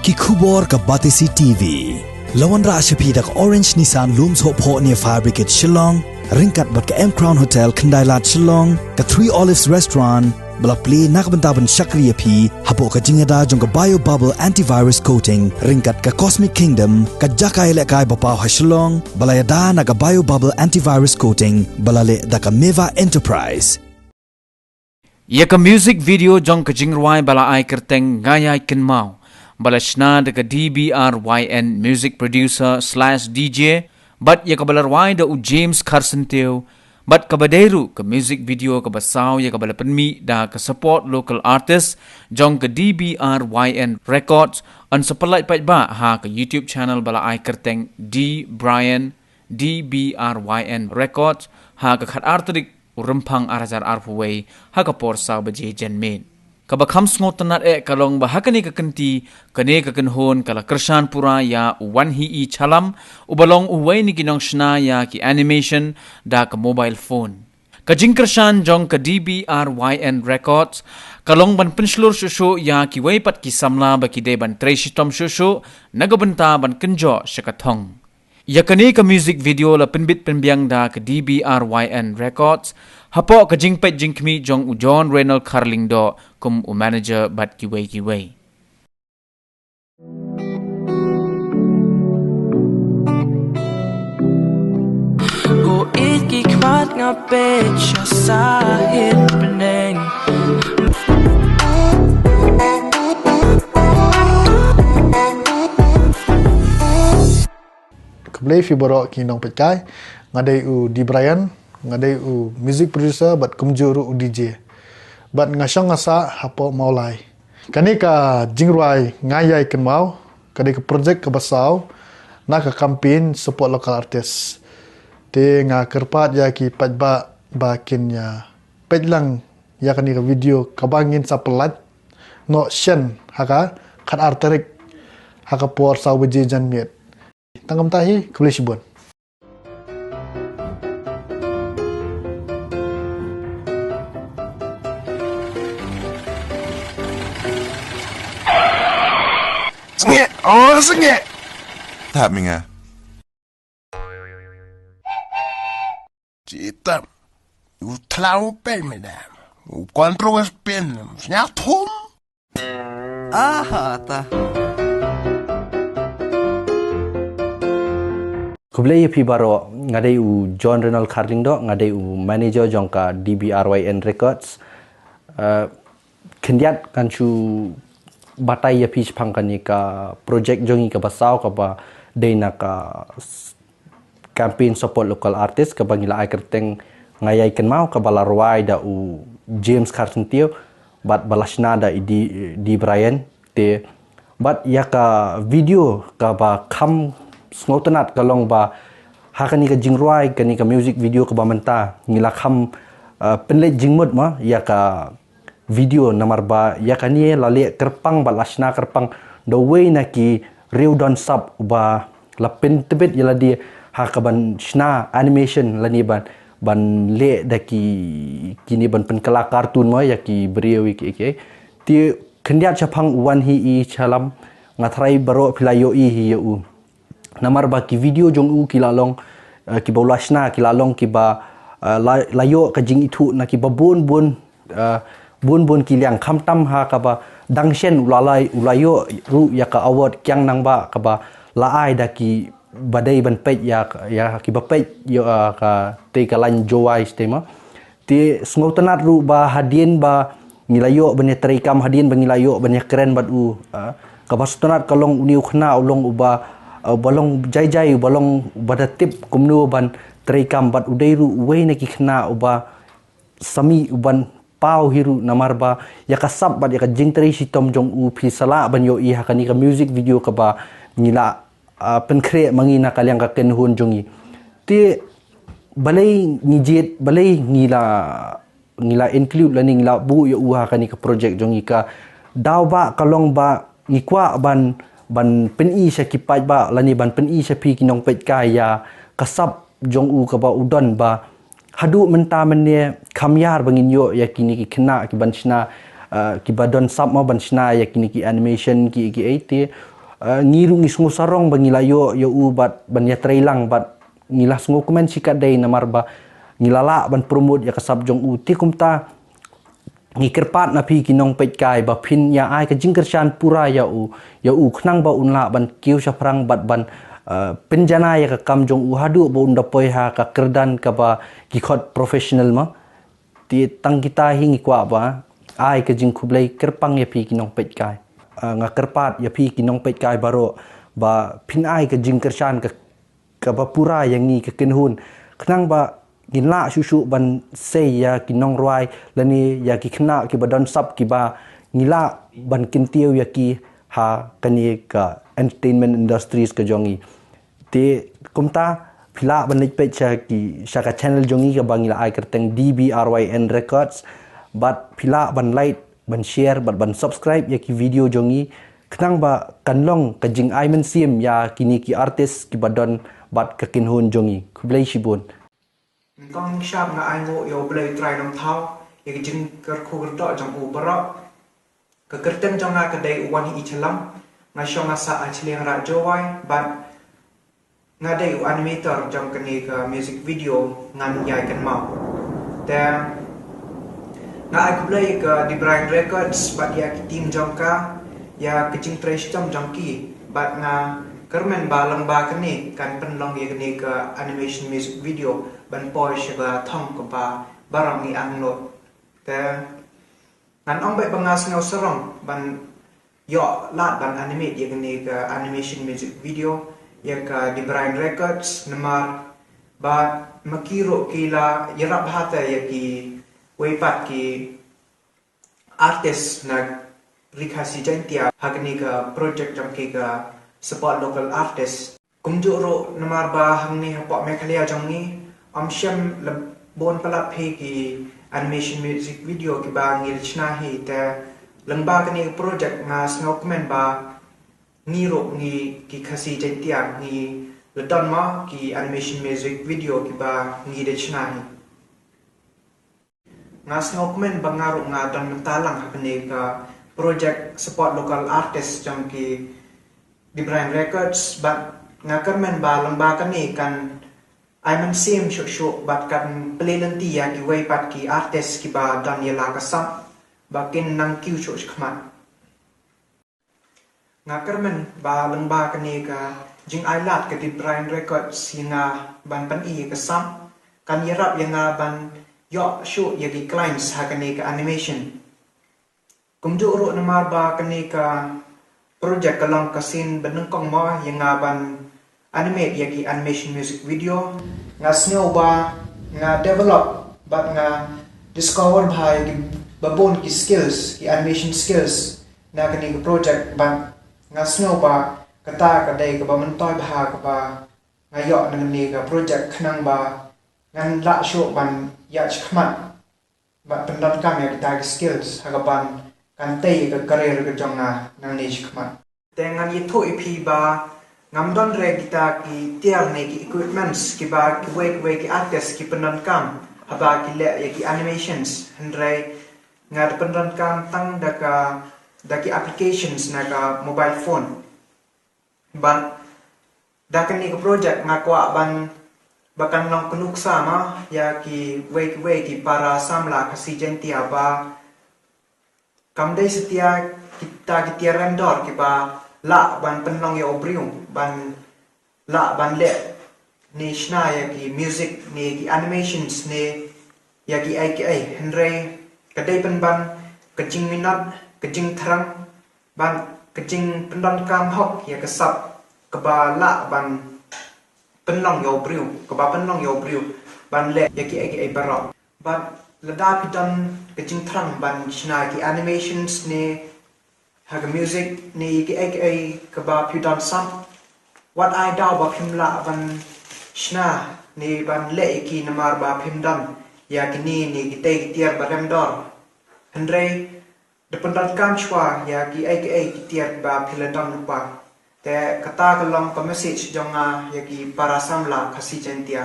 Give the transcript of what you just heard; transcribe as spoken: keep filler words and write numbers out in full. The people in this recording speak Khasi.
Ki khubor ka Batesi T V. La wanrah sha phi da ka Orange Nissan Lum Sohphoh near Fire Brigade Shillong, ryngkat bad ka M Crown Hotel Khyndailad Shillong, ka Three Olives Restaurant, ba la plie na ka bynta ban shakri ïa phi hapoh ka jingïada jong ka Bio Bubble Antivirus Coating, ryngkat ka Cosmic Kingdom, ka jaka ïalehkai ba paw ha Shillong, ba la ïada na ka Bio Bubble Antivirus Coating, ba la leh da ka Meva Enterprise. Ïa ka music video jong ka jingrwai ba la ai kyrteng Nga Ïai Kynmaw, ba la shna da ka D B R Y N music producer slash D J, bad ïa kaba la rwai da u James Kharsyntiew, bad kaba dei ruh ka music video kaba saw ïa kaba la pynmih da ka support local artist jong ka D B R Y N Records, yn sa pynlait paidbah ha ka YouTube channel ba la ai kyrteng D Brian, D B R Y N Records, ha ka khatar tarik u Rymphang ar hajar arphew wei, ha ka por saw baje janmiet. Kaba kham sngewtynnat eh ka long ba ha kane ka kynti, kane ka kynhun ka la kyrshan pura ïa u Wanhi-i Challam, uba long uwei na ki nongshna ïa ki animation da ka mobile phone. Ka jingkyrshan jong ka D B R Y N Records ka long ban pynshlur shuh shuh ïa kiwei pat ki samla ba ki dei ban trei shitom shuh shuh na ka bynta ban kynjoh sha ka thong. Ïa kane ka music video la pynbit pynbiang da ka D B R Y N Records, hapoh ka jingpeit jingkhmih jong u John Reynolds Kharlyngdoh kum u manager bad kiwei kiwei. Ko ïeit ki khmat nga peit sha sahit bneng. Khublei phi baroh ki nongpeitkai, nga dei u D Brian, nga dei u music producer bad kumjuh ruh u D J. Bad nga shong nga sah hapoh Mawlai. Kane ka jingrwai Nga Ïai Kynmaw, ka dei ka project kaba saw na ka campaign support local artist. Te nga kyrpad ïa ki paidbah ba kin ïa peit lang ïa kane ka video kaba ngin sa pynlait noh shen ha ka khatar tarik ha ka por saw baje janmiet. Tang kumta hi, khublei shibun. Sngeh, oh sngeh. Tap mi nga. Cita. U tlau pe me da. U kontrol spin. Snya thum. Aha ta. Khublei ïa phi baroh, nga dei u John Reynolds Kharlyngdoh, nga dei u manager jong ka D B R Y N Records. Eh, khyndiat ngan shu batai ïa phi shaphang kane ka project jong ngi kaba saw kaba dei na ka s-, campaign support local artist kaba ngi la ai kyrteng Nga Ïai Kynmaw kaba la rwai da u James Kharsyntiew bad ba la shna da i D, D Brian te bad ïa ka video kaba kham sngewtynnat ka long ba ha kane ka jingrwai kane ka music video kaba mynta ngi la kham, eh, pynleit jingmut ma ïa ka video namar ba ïa kane la leh kyrpang bad la shna kyrpang da uwei na ki riewdonsap uba la pyntbit ïa lade ha kaban shna animation lane ban, ban leh da ki, kine ban pynkylla cartoon ma ïa ki briew ïa ki, ïa ki. Te khyndiat shaphang u Wanhi-i Challam nga tharai baroh phi la ïohi hi ïa u. Namar ba ki video jong u ki la long, eh, kiba u la shna ki la long kiba, eh, la, la ïoh ka jingithuh na kiba bun bun, eh, bun bun ki liang khamtam ha kaba dang shen u la lai, u la ïoh ruh ïa ka award Kiang Nangbah kaba la ai da kiba dei ban peit ïa, ïa kiba peit ïa, eh, ka tei ka lain Jowai shatei ma. Te sngewtynnat ruh ba hadien ba ngi la ïoh ban ïa treikam, hadien ba ngi la ïoh ban ïa kren bad u, ah, kaba sngewtynnat ka long une u khynnah u long uba, ah, uba long jai jai, uba long uba da tip kumno ban treikam bad u dei ruh uwei na ki khynnah uba sa mih uban paw hi ruh namar ba ïa ka sap bad ïa ka jingtrei shitom jong u phi sa lah ban ïohi ha kane ka music video kaba ngi la, ah, pynkhreh ma ngi na ka liang ka kynhun jong ngi. Te balei ngi jied, balei ngi la, ngi la include lane ngi la buh ïa u ha kane ka project jong ngi, ka daw ba ka long ba ngi kwah ban, ban pyni sha ki paidbah lane ban pyni sha phi ki nongpeitkai ïa ka sap jong u kaba u don ba haduh mynta mynne kham ïar ba ngin ïoh ïa kine ki khynnah kiban shna, eh, kiba don sap ma ban shna ïa kine ki animation ki, ki ei te Uh, ngi ruh ngi sngewsarong ba ngi la ïoh ïa u bad ban ïatreilang bad ngi la sngewkmen shikatdei namar ba ngi la lah ban promote ïa ka sap jong u. Te kumta ngi kyrpad na phi ki nongpeitkai ba phin ïa ai ka jingkyrshan pura ïa u, ïa u khnang ba un lah ban kiew shaphrang bad ban uh, pynjanai ïa ka kam jong u haduh ba un da poi ha ka kyrdan kaba ki khot professional ma. Te tang kita hi ngi kwah ba ai ka jingkhublei kyrpang ïa phi ki nongpeitkai. Uh, nga kyrpad ïa phi ki nongpeitkai baroh ba phin ai ka jingkyrshan ka kaba pura ïa ngi ka kynhun khnang ba ngin lah shuh shuh ban sei ïa ki nongrwai lane ïa ki khynnah kiba don sap kiba ngi lah ban kyntiew ïa ki ha kane ka entertainment industries ka jong ngi. Te kumta phi lah ban leit peit sha ki sha ka channel jong ngi kaba ngi la ai kyrteng D B R Y N Records bad phi lah ban like ban share bad ban subscribe ïa ki video jong ngi khnang ba kan long ka jingai mynsiem ïa kine ki artist kiba don bad ka kynhun jong ngi. Khublei shibun. Nyngkong nyngshap nga ai nguh ïa U Blei Trai Nongthaw ïa ka jingkyrkhu kyrdoh jong u baroh. Ka kyrteng jong nga ka dei u Wan Hi Chalang, nga shong nga sah ha Chilliangrad Jowai bad nga dei u animator jong kane ka music video Ngan Ïai Kynmaw. Te nga ai khublei ka The Brian Records bad ïa ki team jong ka ïa ka jingtrei shitom jong ki bad nga kyrmen ba lyngba kane kan pynlong ïa kane ka animation music video ban poi sha ka thong kaba baroh ngi angnud. Te ngan ong beit ba nga sngewsarong ban ïoh lad ban animate ïa kane ka animation music video ïa ka The Brian Records namar ba ma ki ruh ki la ïarap bha te ïa kiwei pat ki artist na Ri Khasi Jaiñtia ha kane ka project jong ki ka support local artist. Kumjuh ruh namar ba hangne hapoh Meghalaya jong ngi ym shym la bun palat phi ki animation music video kiba ngi la shna hi te lyngba kane ka project nga sngewkmen ba ngi ruh ngi ki Khasi Jaiñtia ngi la don ma ki animation music video kiba ngi la shna hi. Nga sngewkmen ba nga ruh nga don mynta lang ha kane ka project support local artist jong ki The Brian Records bad nga kyrmen ba lyngba kane kan ai mynsiem shuh shuh bad kan plie lynti ïa kiwei pat ki artist kiba don ïa la ka sap ba kin nang kiew shuh shakhmat. Nga kyrmen ba lyngba kane ka jingai lad ka The Brian Records ïa nga ban pyni ïa ka sap kan ïarap ïa nga ban ïoh shuh ïa ki clients ha kane ka animation. Kumjuh ruh namar ba kane ka project ka long ka sien ba nyngkong mo ïa nga ban animate ïa ki animation music video. Nga sngew ba nga develop bad nga discover bha ïa ki babun ki skills, ki animation skills na kane ka project bad nga sngew ba kata ka dei kaba myntoi bha kaba nga ïoh na kane ka project khnang ba ngan lah shuh ban ïaid shakhmat bad pyndonkam ïa kita ki skills ha kaban kan tei ïa ka career ka jong nga nangne shakhmat. Te ngan ïathuh ïa phi ba ngam don re kita ki tiar ne ki equipments kiba kiwei kiwei ki artist ki pyndonkam haba ki leh ïa ki animations, hynrei nga da pyndonkam tang da ka da ki applications na ka mobile phone. Bad da kane ka project nga kwah ban ba kan long ka nuksa ma ïa kiwei kiwei ki para samla Khasi Jaiñtia ba kam dei satia kita ki tiar rem dor kiba lah ban pynlong ïa u briew ban lah ban leh ne shna ïa ki music ne ki animations ne ïa kiei kiei, hynrei ka dei pynban ka jingminot, ka jingthrang bad ka jingpyndonkam hok ïa ka sap kaba lah ban pynlong ïa u briew, kaba pynlong ïa u briew ban leh ïa kiei kiei baroh. Bad lada phi don ka jingthrang ban shna ki animations ne ha ka music ne kiei kiei kaba phi don sap, wat ai daw ba phim lah ban shna ne ban leh ïa ki namar ba phim don ïa kine ne kitei ki tiar ba rem dor. Hynrei da pyndonkam shuwa ïa kiei kiei ki tiar ba phi la don lypa. Te kata ka long ka message jong nga ïa ki para samla Khasi Jaiñtia.